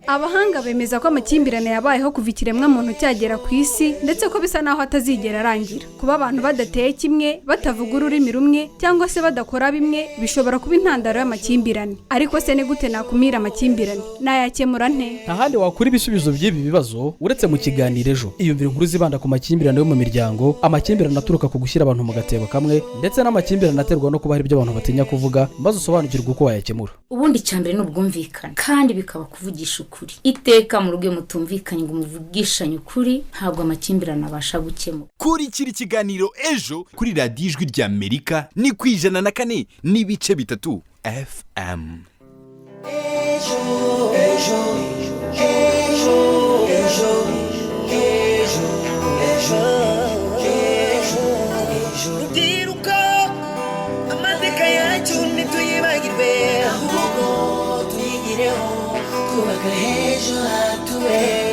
Abahanga bemeza ko amakimbirane yabayeho kuva ikiremwamuntu cyagera ku isi, ndetse ko bisa n'aho atazigera arangira. Kuba abantu badateye kimwe, batavuga ururimi rumwe cyangwa se badakora bimwe bishobora kuba intandaro y'amakimbirane. Ariko se ni gute nakumira amakimbirane? Nayakemura nte? Nta handi wakura ibisubizo by'ibi bibazo uretse mu kiganiro Ejo. Iyumvira inkuru zibanda ku makimbirane yo mu miryango, amakimbirane aturuka ku gushyira abantu mu gatebo kamwe, ndetse n'amakimbirane aterwa no kuba hari ibyo abantu batinya kuvuga, maze usobanukirwe uko wayakemura. Ubundi icya mbere ni ubwumvikane, kandi bikaba kuvugisha ukuri iteka. Mu rugo iyo mutumvikanye ngo muvugishanye ukuri, ntabwo amakimbirane abasha gukemuka. Kurikira ikiganiro Ejo kuri Radiyo Ijwi ry'Amerika, ni ku 104.3 FM. Ejo, ejo, ejo, ejo, ejo, ejo, ejo. Rubyiruko, amateka yacu ntituyibagirwe, ahubwo tuyigireho twubaka h'ejo hatubera.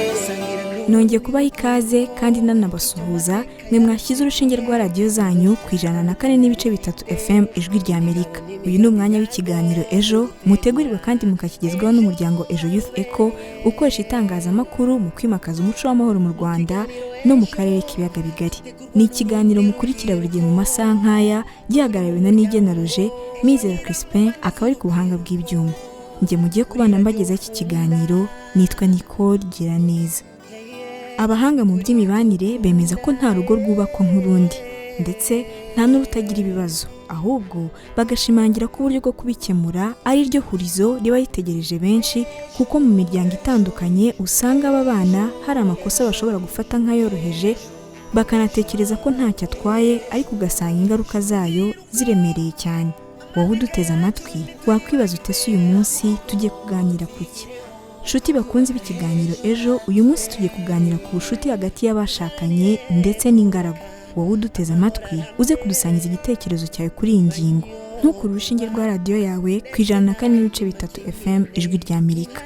Nongeye kubaha ikaze kandi nanabasuhuza mwe mwashyize urushinge rwa radiyo zanyu ku 104.3 FM, Ijwi rya Amerika. Uyu ni umwanya w'ikiganiro Ejo, mutegurirwa kandi mukakigezwaho n'umuryango Ejo Youth Eco, ukoresha itangazamakuru mu kwimakaza umuco w'amahoro mu Rwanda no mu karere k'Ibiyaga Bigari. Ni ikiganiro mukurikira buri gihe mu masaha nk'aya, gihagarariwe na Nigena Roger. Mizero Crispin akaba ari ku buhanga bw'ibyuma. Njye mugiye kubana mbagezaho iki kiganiro nitwa Nicole Giraneza. Abahanga mu by'imibanire bemeza ko nta rugo rwubakwa nk'urundi, ndetse nta n'urutagira ibibazo, ahubwo bagashimangira ko uburyo bwo kubikemura ari ryo hurizo riba ritegereje benshi, kuko mu miryango itandukanye usanga aba bana hari amakosa bashobora gufata nk'ayoroheje, bakanatekereza ko ntacyo atwaye, ariko ugasanga ingaruka zayo ziremereye cyane. Wowe uduteze amatwi, wakwibaza utese uyu munsi tujye kuganira ku ki? Nshuti bakunze b'ikiganiro Ejo, uyu munsi tugiye kuganira ku bucuti hagati y'abashakanye ndetse n'ingaragu. Wowe uduteze amatwi, uze kudusangiza igitekerezo cyawe kuri iyi ngingo. Ntukure urushinge rwa radiyo yawe ku 104.3 FM, Ijwi rya Amerika.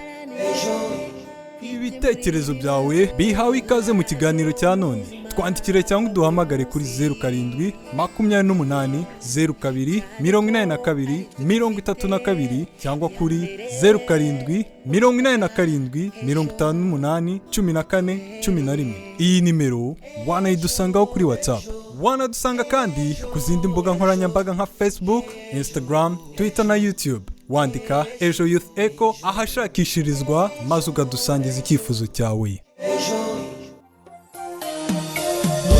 Ibitekerezo byawe bihawe ikaze mu kiganiro cya none. Twandikire cyangwa uduhamagare kuri 0728028232 cyangwa kuri 0787581411. Iyi nimero wanayidusangaho kuri WhatsApp. Wanadusanga kandi ku zindi mbuga nkoranyambaga nka Facebook, Instagram, Twitter na YouTube, wandika Ejo Youth Echo ahashakishirizwa, maze ukadusangiza icyifuzo cyawe.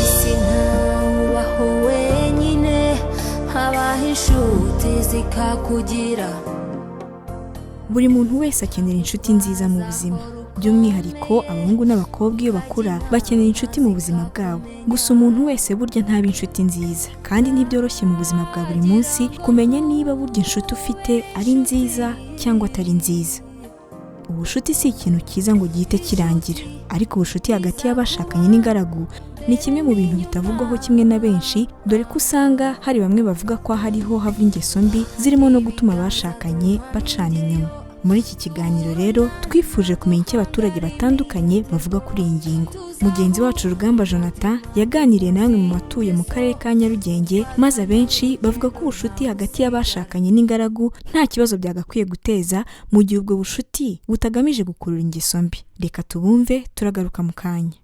Isi ntawubaho wenyine, habaho inshuti zikakugira. Buri muntu wese akenera inshuti nziza mu buzima. By'umwihariko abahungu n'abakobwa iyo bakura bakenera inshuti mu buzima bwabo. Gusa umuntu wese burya ntaba inshuti nziza, kandi ntibyoroshye mu buzima bwa buri munsi kumenya niba burya inshuti ufite ari nziza cyangwa atari nziza. Ubucuti si ikintu cyiza ngo gihite kirangira, ariko ubucuti hagati y'abashakanye n'ingaragu ni kimwe mu bintu bitavugwaho kimwe na benshi, dore ko usanga hari bamwe bavuga ko hariho hava ingeso mbi zirimo no gutuma abashakanye bacana inyuma. Muri iki kiganiro rero twifuje kumenya icyo abaturage batandukanye bavuga kuri iyi ngingo. Mugenzi wacu Rugamba Jonathan yaganiriye na bamwe mu batuye mu karere ka Nyarugenge, maze abenshi bavuga ko ubucuti hagati y'abashakanye n'ingaragu nta kibazo byagakwiye guteza mu gihe ubwo bucuti butagamije gukurura ingeso mbi. Reka tubumve, turagaruka mu kanya.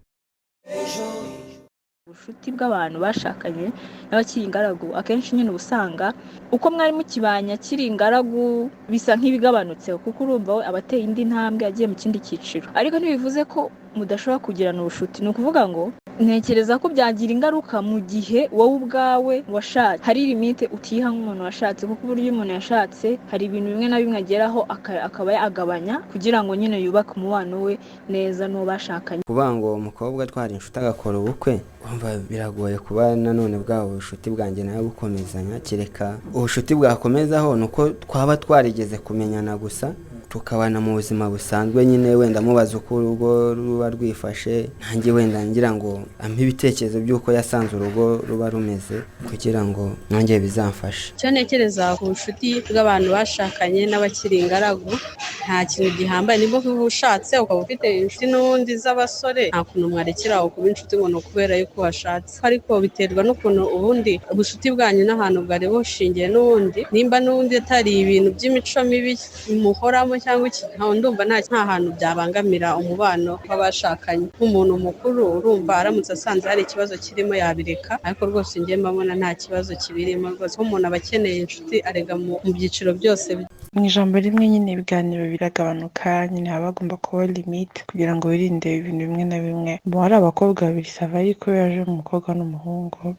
Ubucuti bw'abantu bashakanye n'abakiri ingaragu, akenshi nyine uba usanga uko mwari mukibanye akiri ingaragu bisa nk'ibigabanutse, kuko urumva we aba ateye indi ntambwe, agiye mu kindi cyiciro. Ariko ntibivuze ko mudashobora kugirana ubucuti. Ni ukuvuga ngo ntekereza ko byagira ingaruka mu gihe wowe ubwawe washatse hari limite utiha nk'umuntu washatse, kuko uburyo umuntu yashatse hari ibintu bimwe na bimwe ageraho akaba yagabanya kugira ngo nyine yubake umubano we neza n'uwo bashakanye. Kuvuga ngo umukobwa twari inshuti agakora ubukwe, urumva biragoye kuba nanone bwaba ubucuti bwanjye nawe bukomezanya. Kereka ubucuti bwakomezaho ni uko twaba twarigeze kumenyana gusa, tukabana mu buzima busanzwe nyine, wenda mubaza uko urugo ruba rwifashe, nanjye wenda ngira ngo ampe ibitekerezo by'uko yasanze urugo ruba rumeze, kugira ngo nanjye bizamfashe. Icyo ntekereza ku bucuti bw'abantu bashakanye n'abakiri ingaragu, nta kintu gihambaye. Niba ushatse ukaba ufite inshuti n'ubundi z'abasore, nta kuntu mwarekera aho kuba inshuti ngo ni ukubera yuko washatse. Ariko biterwa n'ukuntu ubundi ubucuti bwanyu n'ahantu bwari bushingiye n'ubundi, nimba n'ubundi atari ibintu by'imico mibi muhoramo. cyangwa iki, ntawe ndumva nta hantu byabangamira umubano w'abashakanye. Nk'umuntu mukuru urumva aramutse asanze hari ikibazo kirimo yabireka, ariko rwose njye mbabona nta kibazo kibirimo rwose. Nk'umuntu aba akeneye inshuti arega mu byiciro byose. Mu ijambo rimwe nyine ibiganiro biragabanuka, nyine haba hagomba kuba limite kugira ngo wirinde ibintu bimwe na bimwe. Mu hari abakobwa babiri ça va, ariko iyo haje umukobwa n'umuhungu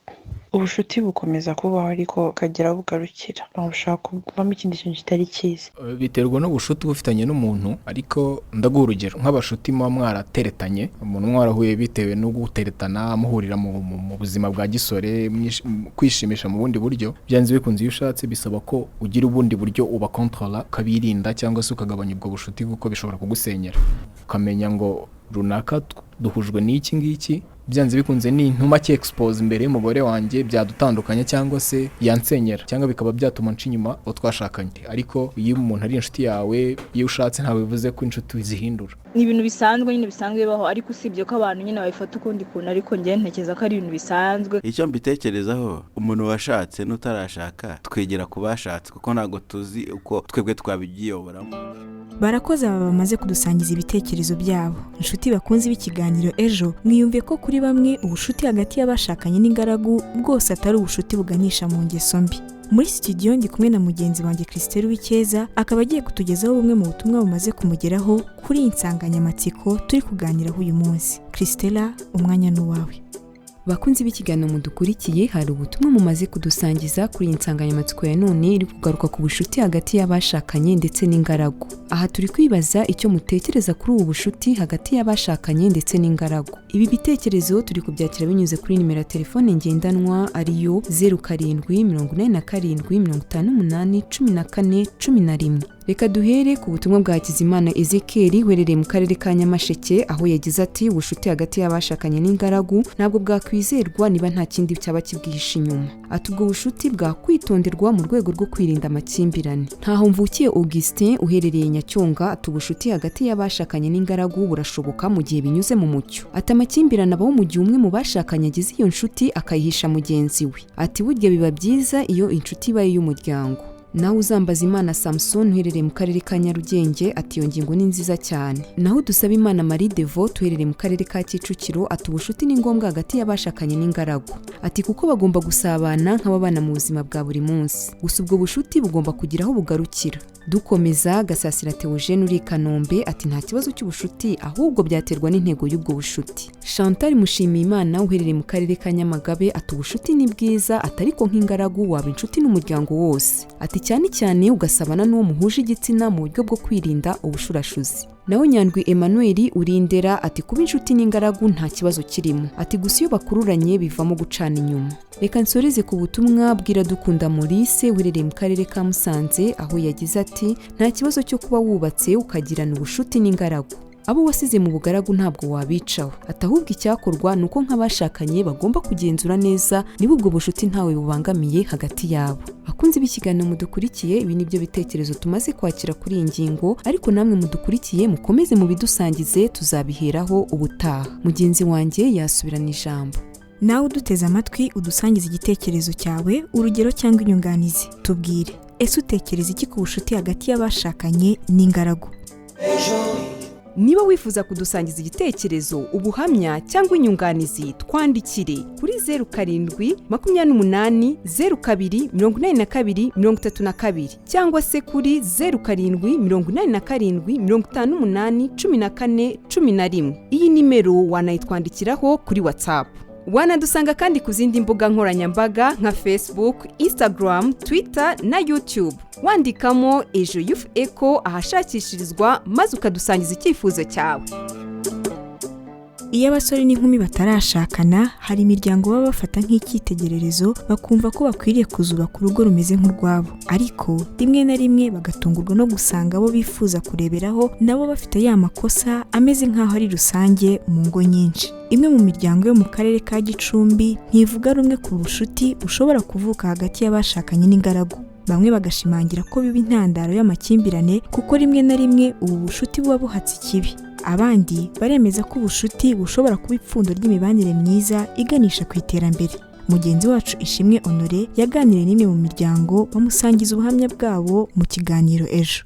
ubushuti bukomeza kubaho, ariko bukagera aho bugarukira, bushobora kuvamo ikindi kintu kitari cyiza. Biterwa n'ubushuti uba ufitanye n'umuntu, ariko ndaguha urugero nk'abashuti muba mwarateretanye, umuntu mwarahuye bitewe no guteretana, muhurira mu buzima bwa gisore, kwishimisha mu bundi buryo. Byanze bikunze iyo ushatse bisaba ko ugira ubundi buryo ubakontorora, ukabirinda cyangwa se ukagabanya ubwo bushuti, kuko bishobora kugusenyera. Ukamenya ngo runaka duhujwe n'iki ngiki, byanze bikunze ni ntuma cyexpose imbere y'umugore wanjye byadutandukanya, cyangwa se yansenyera, cyangwa bikaba byatuma nca inyuma uwo twashakanye. Ariko iyo umuntu ari inshuti yawe, iyo ushatse ntabwo bivuze ko inshuti zihindura. Ni ibintu bisanzwe nyine, bisanzwe bibaho, ariko usibye ko abantu nyine babifata ukundi kuntu, ariko njye ntekereza ko ari ibintu bisanzwe. Icyo mbitekerezaho, umuntu washatse n'utarashaka twigira ku bashatse, kuko ntabwo tuzi uko twebwe twabyiyoboramo. Barakoze aba bamaze kudusangiza ibitekerezo byabo. Inshuti bakunze b'ikiganiro Ejo, mwiyumviye ko kuri bamwe ubushuti hagati y'abashakanye n'ingaragu bwose atari ubushuti buganisha mu ngeso mbi. Muri studio ndi kumwe na mugenzi wanjye Christelle Wikeza, akaba agiye kutugezaho bumwe mu butumwa bumaze kumugeraho kuri iyi nsanganyamatsiko turi kuganiraho uyu munsi. Christella, umwanya ni uwawe. Bakunzi b'ikiganiro mudukurikiye, hari ubutumwa mumaze kudusangiza kuri iyi nsanganyamatsiko ya none iri kugaruka ku bushuti hagati y'abashakanye ndetse n'ingaragu. Aha turi kwibaza icyo mutekereza kuri ubu bushuti hagati y'abashakanye ndetse n'ingaragu. Ibi bitekerezo turi kubyakira binyuze kuri nimero ya telefone ngendanwa, ariyo 0787581411. Reka duhere ku butumwa bwa Hakizimana Ezekiel uherereye mu karere ka Nyamasheke, aho yagize ati: "Ubucuti hagati y'abashakanye n'ingaragu ntabwo bwakwizerwa niba nta kindi cyaba kibwihishe inyuma." Ati: "Ubwo bushuti bwakwitonderwa mu rwego rwo kwirinda amakimbirane." Ntaho Mvukiye Augustin uherereye Nyacyonga ati: "Ubucuti hagati y'abashakanye n'ingaragu burashoboka mu gihe binyuze mu mucyo." Ati: "Amakimbirane abaho mu gihe umwe mu bashakanye agize iyo nshuti akayihisha mugenzi we." Ati: "Burya biba byiza iyo inshuti ibaye iy'umuryango." Nawe Uzambaza Imana Samson uherereye mu karere ka Nyarugenge ati: "Iyo ngingo ni nziza cyane." Naho Dusaba Imana Marie Devote uherereye mu karere ka Kicukiro ati: "Ubucuti ni ngombwa hagati y'abashakanye n'ingaragu." Ati: "Kuko bagomba gusabana nk'ababana mu buzima bwa buri munsi, gusa ubwo bushuti bugomba kugira aho bugarukira." Dukomeza, Gasasira Theogene uri i Kanombe ati: "Nta kibazo cy'ubushuti, ahubwo byaterwa n'intego y'ubwo bushuti." Chantal Mushimiyimana uherereye mu karere ka Nyamagabe ati: "Ubushuti ni bwiza," ati: "ariko nk'ingaragu waba inshuti n'umuryango wose," ati: "cyane cyane ugasabana n'uwo muhuje igitsina mu buryo bwo kwirinda ubushurashuzi." Naho Nyandwi Emmanuel Urindera ati: "Kuba inshuti n'ingaragu nta kibazo kirimo," ati: "gusa iyo bakururanye bivamo gucana inyuma." Reka nsoreze ku butumwa bwira Dukunda Maurice uherereye mu karere ka Musanze, aho yagize ati: "Nta kibazo cyo kuba wubatse ukagirana ubushuti n'ingaragu. Abo wasize mu bugaragu ntabwo wabicaho." Ati: "Ahubwo icyakorwa ni uko nk'abashakanye bagomba kugenzura neza niba ubwo bushuti ntawe bubangamiye hagati yabo." Bakunzi b'ikiganiro mudukurikiye, ibi ni byo bitekerezo tumaze kwakira kuri iyi ngingo, ariko namwe mudukurikiye mukomeze mubidusangize, tuzabiheraho ubutaha. Mugenzi wanjye yasubirana ijambo. Nawe uduteze amatwi, udusangize igitekerezo cyawe, urugero cyangwa inyunganizi. Tubwire, ese utekereza iki ku bucuti hagati y'abashakanye n'ingaragu? Niba wifuza kudusangiza igitekerezo, ubuhamya cyangwa inyunganizi, twandikire kuri 0728028232 cyangwa se kuri 0787581411. Iyi nimero wanayitwandikiraho kuri WhatsApp. Wanadusanga kandi ku zindi mbuga nkoranyambaga nka Facebook, Instagram, Twitter na YouTube, wandikamo Ejo Youth Echo ahashakishirizwa, maze ukadusangiza icyifuzo cyawe. Iyo abasore n'inkumi batarashakana, hari imiryango baba bafata nk'icyitegererezo, bakumva ko bakwiriye kuzubaka urugo rumeze nk'urwabo, ariko rimwe na rimwe bagatungurwa no gusanga abo bifuza kureberaho nabo bafite ya makosa ameze nk'aho ari rusange mu ngo nyinshi. Imwe mu miryango yo mu karere ka Gicumbi ntivuga rumwe ku bucuti bushobora kuvuka hagati y'abashakanye n'ingaragu. Bamwe bagashimangira ko biba intandaro y'amakimbirane, kuko rimwe na rimwe ubu bucuti buba buhatse ikibi. Abandi baremeza ko ubucuti bushobora kuba ipfundo ry'imibanire myiza iganisha ku iterambere. Mugenzi wacu Ishimwe Honore yaganiriye n'imwe mu miryango, bamusangiza ubuhamya bwabo mu kiganiro Ejo.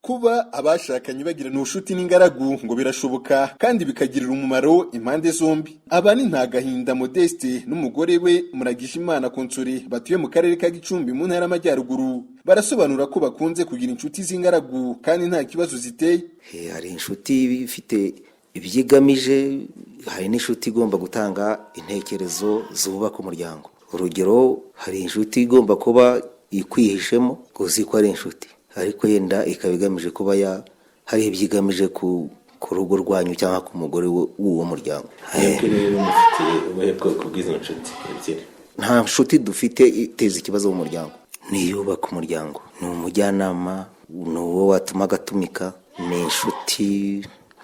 Kuba abashakanye bagirana ubucuti n'ingaragu ngo birashoboka kandi bikagirira umumaro impande zombi. Aba ni Ntagahinda Modeste n'umugore we Muragijimana Konsore batuye mu karere ka Gicumbi mu ntara y'Amajyaruguru, barasobanura ko bakunze kugira inshuti z'ingaragu kandi nta kibazo ziteye. Hari inshuti ifite ibyo igamije, hari n'inshuti igomba gutanga intekerezo zubaka umuryango. Urugero, hari inshuti igomba kuba ikwihishemo uzi ko ari inshuti, ariko yenda ikaba igamije kuba hari ibyo igamije ku rugo rwanyu cyangwa ku mugore w'uwo muryango. Mwebwe rero mufite ubuhe bwoko bw'izo nshuti ebyiri? Nta nshuti dufite iteza ikibazo mu muryango. Niyubaka umuryango, ni umujyanama, ni uwo watuma agatumika, ni inshuti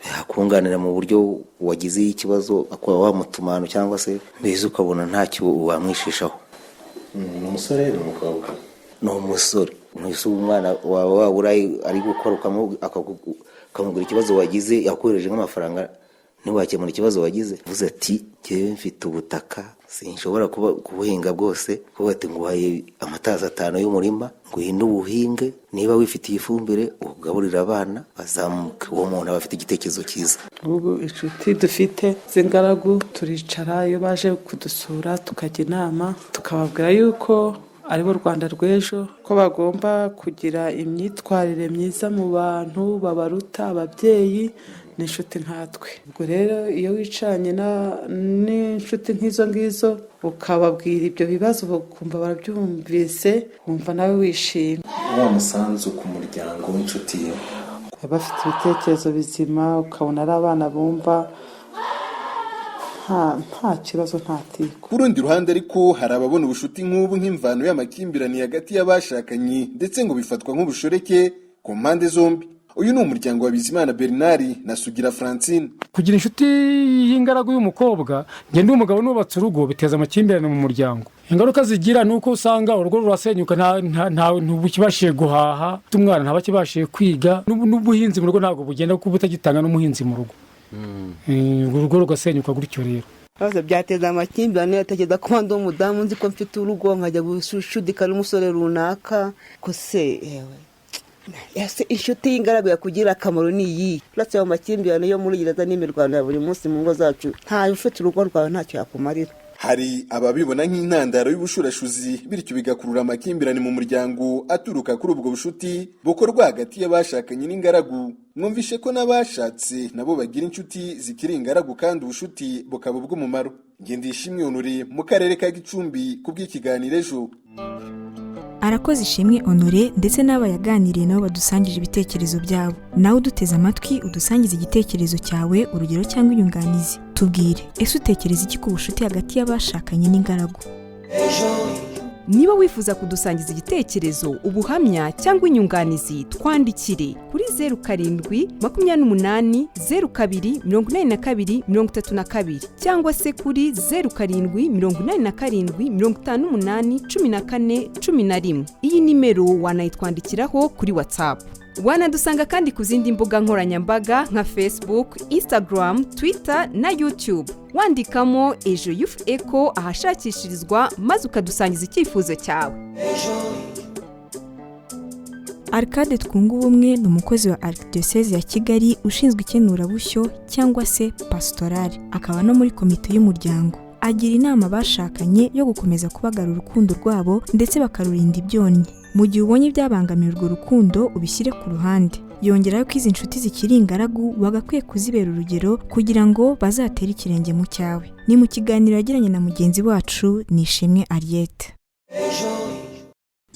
yakunganira mu buryo wagizeho ikibazo akaba wamutuma ahantu, cyangwa se mbese ukabona ntacyo wamwishishaho. Ni umusore, ni umukobwa? Ni umusore. Ntuse umwana wawe wabura ari gukora ukamubwira ikibazo wagize, yakohereje nk'amafaranga ntiwakemura ikibazo wagize. Uvuze ati njyewe mfite ubutaka sinshobora kubuhinga bwose, kuko ati nguhaye amatazi 5 y'umurima ngwino ubuhinge, niba wifitiye ifumbire ugaburira abana bazamuke. Uwo muntu aba afite igitekerezo cyiza. Ubu inshuti dufite z'ingaragu turicara, iyo baje kudusura tukajya inama, tukababwira yuko aribo Rwanda rw'ejo, ko bagomba kugira imyitwarire myiza mu bantu babaruta, ababyeyi n'inshuti nkatwe. Ubwo rero iyo wicaranye n'inshuti nk'izo ngizo ukababwira ibyo bibazo ukumva barabyumvise, wumva nawe wishimye. Wa musanzu ku muryango w'inshuti ye bafite ibitekerezo bizima, ukabona ari abana bumva nta kibazo, nta tiko. Ku rundi ruhande ariko hari ababona ubushuti nk'ubu nk'imvano y'amakimbirane hagati y'abashakanye, ndetse ngo bifatwa nk'ubushoreke ku mpande zombi. Uyu ni umuryango wa Bizimana Bernard na Sugira Francine. Kugira inshuti y'ingaragu y'umukobwa, ngende umugabo nubatse urugo, biteza amakimbirane mu muryango. Ingaruka zigira ni uko usanga urugo rurasenyuka, ntubukibashije guhaha, umwana ntabakibashije kwiga, n'ubuhinzi mu rugo ntabwo bugenda kuko butagitanga n'umuhinzi mu rugo. Urugo rugasenyuka gutyo rero. Byateza amakimbirane. Atekereza ko ndi umudamu nzi ko mfite urugo, nkajya gushudika n'umusore runaka, ko se ese inshuti y'ingaragu yakugira akamaro ni iyi? Uretse ayo makimbirane yo muri gereza n'imirwano ya buri munsi mu ngo zacu, ntayo ufite urugo rwawe ntacyo yakumarira. Hari ababibona nk'intandaro y'ubushurashuzi, bityo bigakurura amakimbirane mu muryango aturuka kuri ubwo bushuti bukorwa hagati y'abashakanye n'ingaragu. Mwumvishe ko n'abashatse nabo bagira inshuti zikiri ingaragu kandi ubushuti bukaba ubw'umumaro. Ngendishimwe Honore mu karere ka Gicumbi kubw'ikiganiro Ejo. Arakoze Ishimwe Honore ndetse n'aba yaganiriye nabo badusangije ibitekerezo byabo. Nawe uduteze amatwi udusangize igitekerezo cyawe, urugero cyangwa inyunganizi. Tubwire, ese utekereza iki ku bucuti hagati y'abashakanye n'ingaragu? Niba wifuza kudusangiza igitekerezo, ubuhamya cyangwa inyunganizi, twandikire kuri 07 28 02 82 32 cyangwa se kuri 07 87 58 14 11. Iyi nimero wanayitwandikiraho kuri WhatsApp. Wanadusanga kandi ku zindi mbuga nkoranyambaga nka Facebook, Instagram, Twitter na YouTube. Wandikamo Ejo Youth Echo ahashakishirizwa maze ukadusangiza icyifuzo cyawe. Arcade Twungubumwe ni umukozi wa Archdiocese ya Kigali ushinzwe ikenurabushyo cyangwa se pastorale, akaba no muri komite y'umuryango. Agira inama abashakanye yo gukomeza kubagara urukundo rwabo ndetse bakarurinda ibyonnyi. Mu gihe ubonye ibyabangamira urwo rukundo ubishyire ku ruhande. Yongeraho ko izi nshuti zikiri ingaragu bagakwiye kuzibera urugero kugira ngo bazatere ikirenge mu cyawe. Ni mu kiganiro yagiranye na mugenzi wacu Nishimwe Ariette.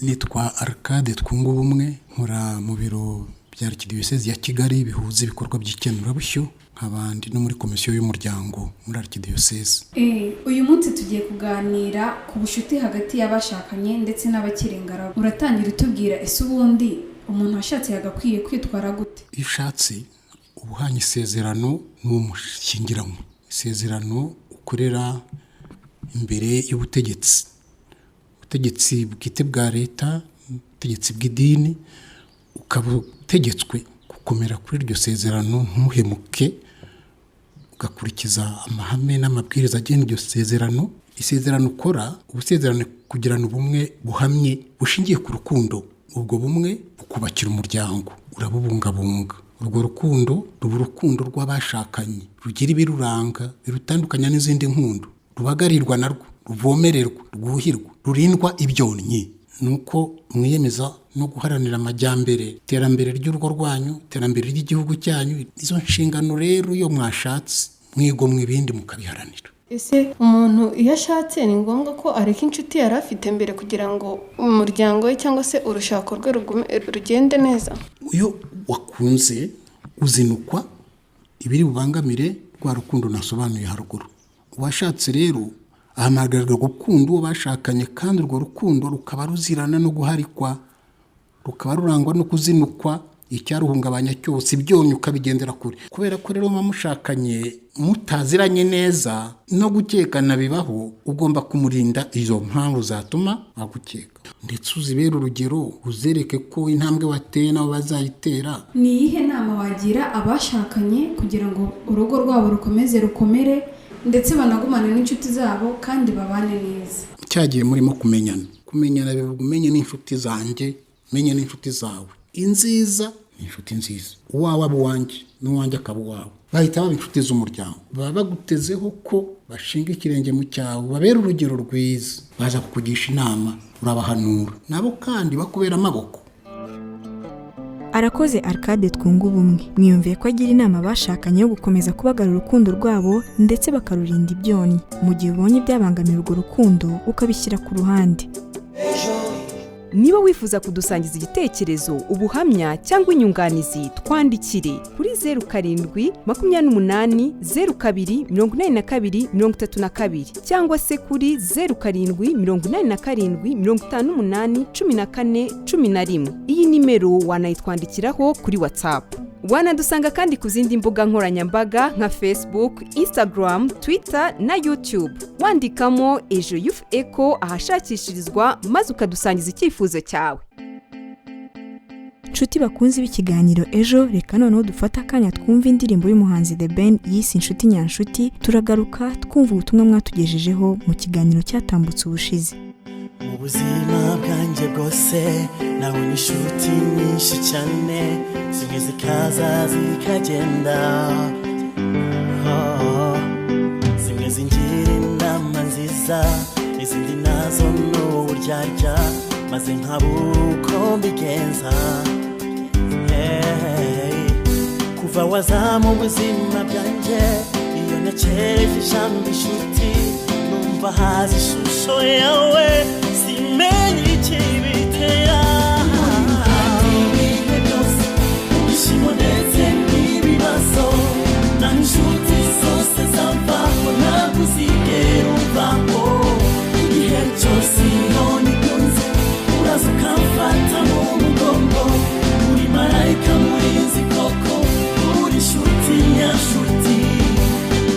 Nitwa Arcade Twungubumwe, nkora mu biro bya Archdiocese ya Kigali bihuza ibikorwa by'ikenurabushyo, nk'abandi no muri komisiyo y'umuryango muri Archdiocese. Uyu munsi tugiye kuganira ku bucuti hagati y'abashakanye ndetse n'abakiri ingaragu. Uratangira utubwira, ese ubundi umuntu washatse yagakwiye kwitwara gute? Iyo ushatse uba uhanye isezerano n'uwo mushyingiranywe, isezerano ukorera imbere y'ubutegetsi, ubutegetsi bwite bwa leta, ubutegetsi bw'idini, ukaba utegetswe gukomera kuri iryo sezerano, ntuhemuke, ugakurikiza amahame n'amabwiriza agenga iryo sezerano. Isezerano ukora uba usezerano kugirana ubumwe buhamye bushingiye ku rukundo, ubwo bumwe bukubakira umuryango. Urabubungabunga. Urwo rukundo ruba urukundo rw'abashakanye, rugira ibiruranga birutandukanya n'izindi nkundo, rubagarirwa narwo, ruvomererwa, rwuhirwa, rurindwa ibyonnyi. Ni uko mwiyemeza no guharanira amajyambere, iterambere ry'urugo rwanyu, iterambere ry'igihugu cyanyu. Izo nshingano rero iyo mwashatse mwigomwa ibindi mukabiharanira. Ese umuntu iyo ashatse ni ngombwa ko areka inshuti yari afite mbere kugira ngo umuryango we cyangwa se urushako rwe rugende neza? Iyo wakunze uzinukwa ibiri bubangamire rwa rukundo nasobanuye haruguru. Uwashatse rero ahamagarirwa gukunda uwo bashakanye, kandi urwo rukundo rukaba ruzirana no guharikwa, rukaba rurangwa no kuzinukwa icyaruhungabanya cyose, ibyonnyi ukabigendera kure. Kubera ko rero muba mushakanye mutaziranye neza, no gukekana bibaho, ugomba kumurinda izo mpamvu zatuma agukeka, ndetse uzibere urugero, uzereke ko intambwe wateye nabo bazayitera. Ni iyihe nama wagira abashakanye kugira ngo urugo rwabo rukomeze rukomere, ndetse banagumane n'inshuti zabo kandi babane neza? Cyagiye murimo kumenyana. Kumenyana bivuga umenye n'inshuti zanjye, umenye n'inshuti zawe. Inziza ni inshuti nziza, uwawe aba uwanjye n'uwanjye akaba uwawe, bahita baba inshuti z'umuryango. Baba bagutezeho ko bashinga ikirenge mu cyawe, babera urugero rwiza, baza kukugisha inama, urabahanura, nabo kandi bakubera amaboko. Arakoze Arcade Twunga Ubumwe. Mwiyumviye ko agira inama abashakanye yo gukomeza kubagara urukundo rwabo ndetse bakarurinda ibyonnyi. Mu gihe ubonye ibyabangamira urwo rukundo, ukabishyira ku ruhande. Niba wifuza kudusangiza igitekerezo, ubuhamya cyangwa inyunganizi, twandikire kuri 0728 02 82 32 cyangwa se kuri 0787 58 14 11. Iyi nimero wanayitwandikiraho kuri WhatsApp. Wanadusanga kandi ku zindi mbuga nkoranyambaga nka Facebook, Instagram, Twitter na YouTube, wandikamo Ejo Youth Echo ahashakishirizwa, maze ukadusangiza icyifuzo cyawe. Nshuti bakunze b'ikiganiro Ejo, reka noneho dufate akanya twumva indirimbo y'umuhanzi The Ben yise Inshuti Nyanshuti. Turagaruka twumva ubutumwa mwatugejejeho mu kiganiro cyatambutse ubushize. Mu buzima bwanjye bwose nabonye inshuti nyinshi cyane, zimwe zikaza zikagenda. Oh, zimwe zingira inama nziza, izindi nazo ni uburyarya, maze nkabura uko mbigenza. Hey, kuva waza mu buzima bwanjye, iyo ntekereje ijambo inshuti numva haza ishusho yawe, simenye ikibitera. Ibihe byose, mu byishimo ndetse n'ibibazo, naho inshuti zose zamvaho, ntabwo uzigera umvaho. Igihe cyose inkoni ikunze, uraza ukamfata mu mugongo. Uri marayika murinzi koko, uri inshuti nyanshuti,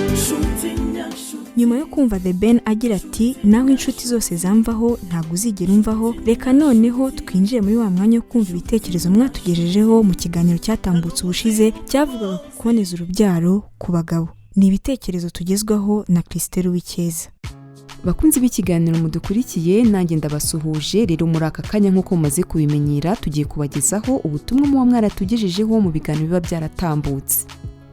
inshuti nyanshuti. Nyuma yo kumva The Ben agira ati "Naho inshuti zose zamvaho, ntabwo uzigera umvaho", reka noneho twinjire muri wa mwanya wo kumva ibitekerezo mwatugejejeho mu kiganiro cyatambutse ubushize cyavugaga ku kuboneza urubyaro ku bagabo. Ni ibitekerezo tugezwaho na Christelle Uwicyeza. Bakunzi b'ikiganiro mudukurikiye, nanjye ndabasuhuje. Rero muri aka kanya, nk'uko mumaze kubimenyera, tugiye kubagezaho ubutumwa muba mwaratugejejeho mu biganiro biba byaratambutse.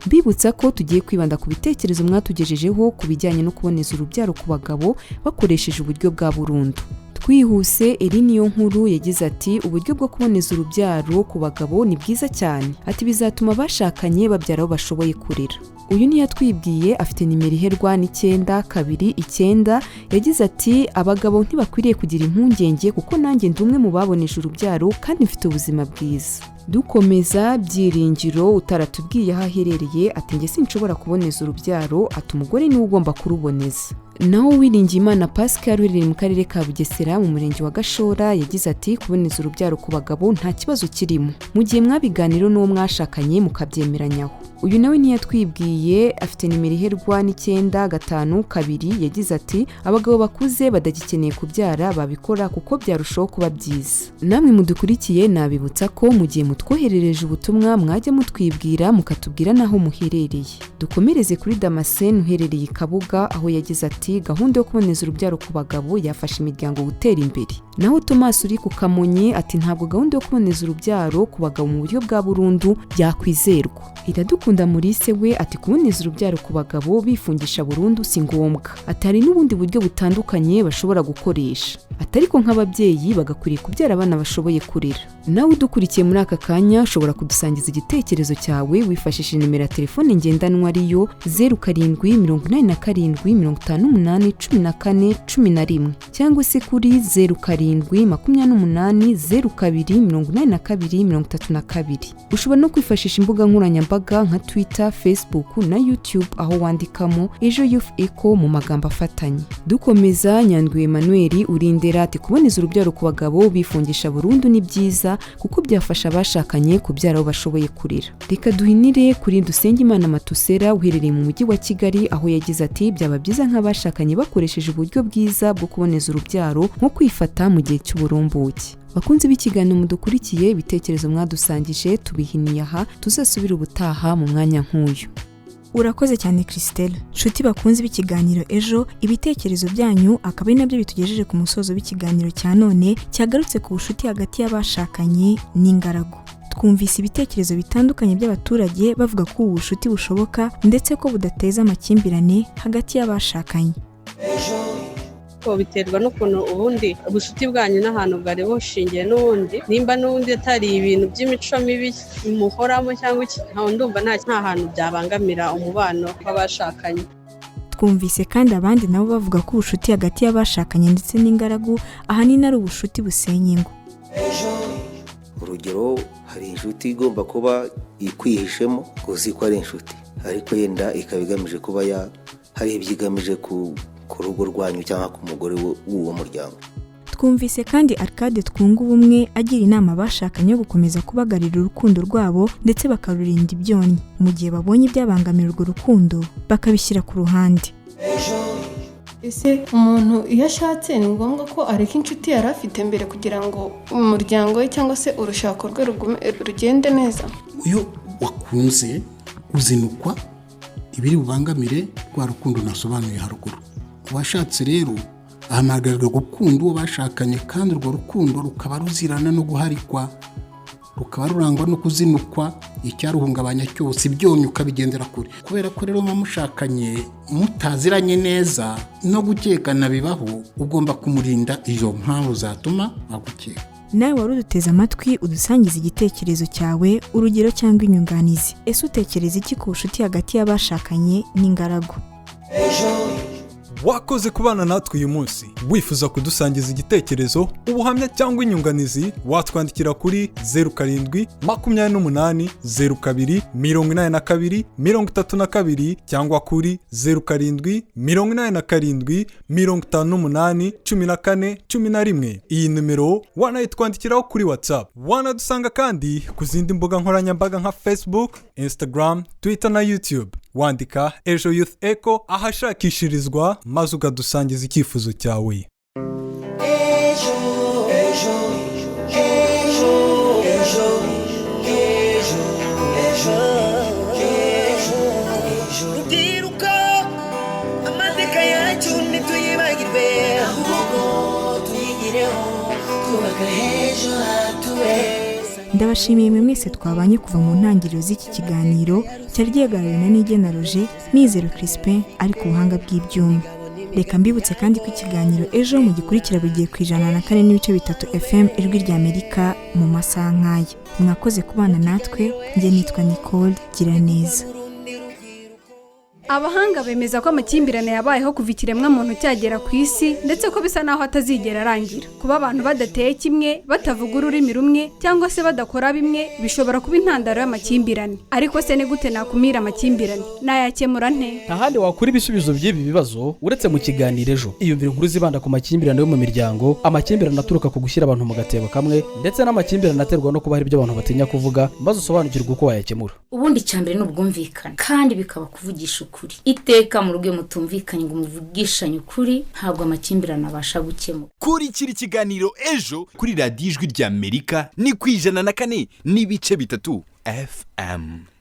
Mbibutsa ko tugiye kwibanda ku bitekerezo mwatugejejeho ku bijyanye no kuboneza urubyaro ku bagabo bakoresheje uburyo bwa burundu. Twihuse, eri niyo nkuru yagize ati "Uburyo bwo kuboneza urubyaro ku bagabo ni bwiza cyane", ati "Bizatuma abashakanye babyara abo bashoboye kurera". Uyu ntiyatwibwiye, afite nimero iherwa n'929. Yagize ati "Abagabo ntibakwiriye kugira impungenge, kuko nanjye ndi umwe mu baboneje urubyaro kandi mfite ubuzima bwiza". Dukomeza, Byiringiro utaratubwiye aho aherereye ati "Njye sinshobora kuboneza urubyaro", ati "Umugore niwe ugomba kuruboneza". Naho Uwiringiyimana Pascal uherereye mu karere ka Bugesera mu murenge wa Gashora yagize ati "Kuboneza urubyaro ku bagabo nta kibazo kirimo mu gihe mwabiganiro n'uwo mwashakanye mukabyemeranyaho". Uyu nawe ntiyatwibwiye, afite nimero iherwa n'952. Yagize ati "Abagabo bakuze badagikeneye kubyara babikora kuko byarushaho kuba byiza". Namwe mudukurikiye, nabibutsa ko mu gihe Mutwoherereje ubutumwa mwajya mutwibwira, mukatubwira n'aho muherereye. Dukomereze kuri Damascene uherereye i Kabuga, aho yagize ati: "Gahunda yo kuboneza urubyaro ku bagabo yafasha imiryango gutera imbere." Naho Thomas uri ku Kamonyi ati: "Ntabwo gahunda yo kuboneza urubyaro ku bagabo mu buryo bwa burundu yakwizerwa." Iradukunda Maurice we ati: "Kuboneza urubyaro ku bagabo bifungisha burundu si ngombwa," ati: "Hari n'ubundi buryo butandukanye bashobora gukoresha," ati: "Ariko nk'ababyeyi bagakwiriye kubyara abana bashoboye kurera." Nawe udukurikiye muri aka kanya ushobora kudusangiza igitekerezo cyawe wifashishije nimero ya telefone ngendanwa, ariyo 0787581411, cyangwa se kuri 0728028232. Ushobora no kwifashisha imbuga nkoranyambaga nka Twitter, Facebook na YouTube, aho wandikamo Ejo Youth Echo mu magambo afatanye. Dukomeza, Nyandwi Emmanuel urindera ati: "Kuboneza urubyaro ku bagabo bifungisha burundu ni byiza, kuko byafasha abashakanye kubyara abo bashoboye kurera." Reka duhinire kuri Dusengimana Matusera uherereye mu mujyi wa Kigali, aho yagize ati: "Byaba byiza nk'abashakanye bakoresheje uburyo bwiza bwo kuboneza urubyaro, nko kwifata mu gihe cy'uburumbuke." Bakunzi b'ikiganiro mudukurikiye, ibitekerezo mwadusangije tubihiniye aha. Tuzasubire ubutaha mu mwanya nk'uyu. Urakoze cyane, Christelle. Nshuti bakunze b'ikiganiro Ejo, ibitekerezo byanyu akaba ari nabyo bitugejeje ku musozo w'ikiganiro cya none cyagarutse ku bucuti hagati y'abashakanye n'ingaragu. Twumvise ibitekerezo bitandukanye by'abaturage bavuga ko ubu bucuti bushoboka, ndetse ko budateza amakimbirane hagati y'abashakanye. Biterwa n'ukuntu ubundi ubucuti bwanyu n'ahantu bwari bushingiye, n'ubundi nimba n'ubundi atari ibintu by'imico mibi muhoramo cyangwa iki, ndumva nta hantu byabangamira umubano w'abashakanye. Twumvise kandi abandi nabo bavuga ko ubucuti hagati y'abashakanye ndetse n'ingaragu ahanini ari ubucuti busenya ingo. Urugero, hari inshuti igomba kuba ikwihishemo, uzi ko ari inshuti, ariko yenda ikaba igamije kuba hari ibyo igamije ku rugo rwanyu cyangwa ku mugore w'uwo muryango. Twumvise kandi Arcade Twunga Ubumwe agira inama abashakanye yo gukomeza kubagarira urukundo rwabo, ndetse bakarurinda ibyonnyi. Mu gihe babonye ibyabangamira urwo rukundo, bakabishyira ku ruhande. Ese umuntu iyo ashatse ni ngombwa ko areka inshuti yari afite mbere kugira ngo umuryango we cyangwa se urushako rwe rugende neza? Iyo wakunze uzinukwa ibiri bubangamire rwa rukundo nasobanuye haruguru. Uwashatse rero ahamagarirwa gukunda uwo bashakanye, kandi urwo rukundo rukaba ruzirana no guharikwa, rukaba rurangwa no kuzinukwa icyaruhungabanya cyose, ibyonnyi ukabigendera kure. Kubera ko rero muba mushakanye mutaziranye neza, no gukekana bibaho, ugomba kumurinda izo mpamvu zatuma agukeka. Nawe wari uduteze amatwi, udusangiza igitekerezo cyawe, urugero cyangwa inyunganizi. Ese utekereza iki ku bucuti hagati y'abashakanye n'ingaragu? Wakoze kubana natwe uyu munsi. Wifuza kudusangiza igitekerezo, ubuhamya cyangwa inyunganizi, watwandikira kuri 0728028232 cyangwa kuri 0787581411. Iyi nimero wanayitwandikiraho kuri WhatsApp. Wanadusanga kandi ku zindi mbuga nkoranyambaga nka Facebook, Instagram, Twitter na YouTube, wandika Ejo Youth Echo ahashakishirizwa, maze ukadusangiza icyifuzo cyawe. Ejo, ejo, ejo, ejo, ejo, ejo, ejo, ejo. Rubyiruko, amateka yacu ntituyibagirwe, ahubwo tuyigireho twubaka ejo hatubera. Ndabashimiye mwe mwese twabanye kuva mu ntangiriro z'iki kiganiro cyari gihagarariwe na Nigena Roger, Mizero Crispin ari ku buhanga bw'ibyuma. Reka mbibutse kandi ko ikiganiro Ejo mugikurikira buri gihe ku 104.3 FM Ijwi ry'Amerika mu masaha nk'aya. Mwakoze kubana natwe, njye nitwa Nicole Giraneza. Abahanga bemeza ko amakimbirane yabayeho kuva ikiremwamuntu cyagera ku isi, ndetse ko bisa naho atazigera arangira. Kuba abantu badateye kimwe, batavuga ururimi rumwe cyangwa se badakora bimwe bishobora kuba intandaro y'amakimbirane. Ariko se ni gute nakumira amakimbirane? Nayakemura nte? Nta handi wakura ibisubizo by'ibi bibazo uretse mu kiganiro Ejo. Iyumvire inkuru zibanda ku makimbirane yo mu miryango, amakimbirane aturuka ku gushyira abantu mu gatebo kamwe, ndetse n'amakimbirane aterwa no kuba hari ibyo abantu batinya kuvuga, maze usobanukirwe uko wayakemura. Ubundi icya mbere ni ubwumvikane, kandi bikaba kuvugisha ukuri. ukuri. Iteka mu rugo iyo mutumvikanye ngo muvugishanye ukuri, ntabwo amakimbirane abasha gukemuka. Kurikira ikiganiro Ejo kuri Radiyo Ijwi ry'Amerika, ni ku 104.3 FM.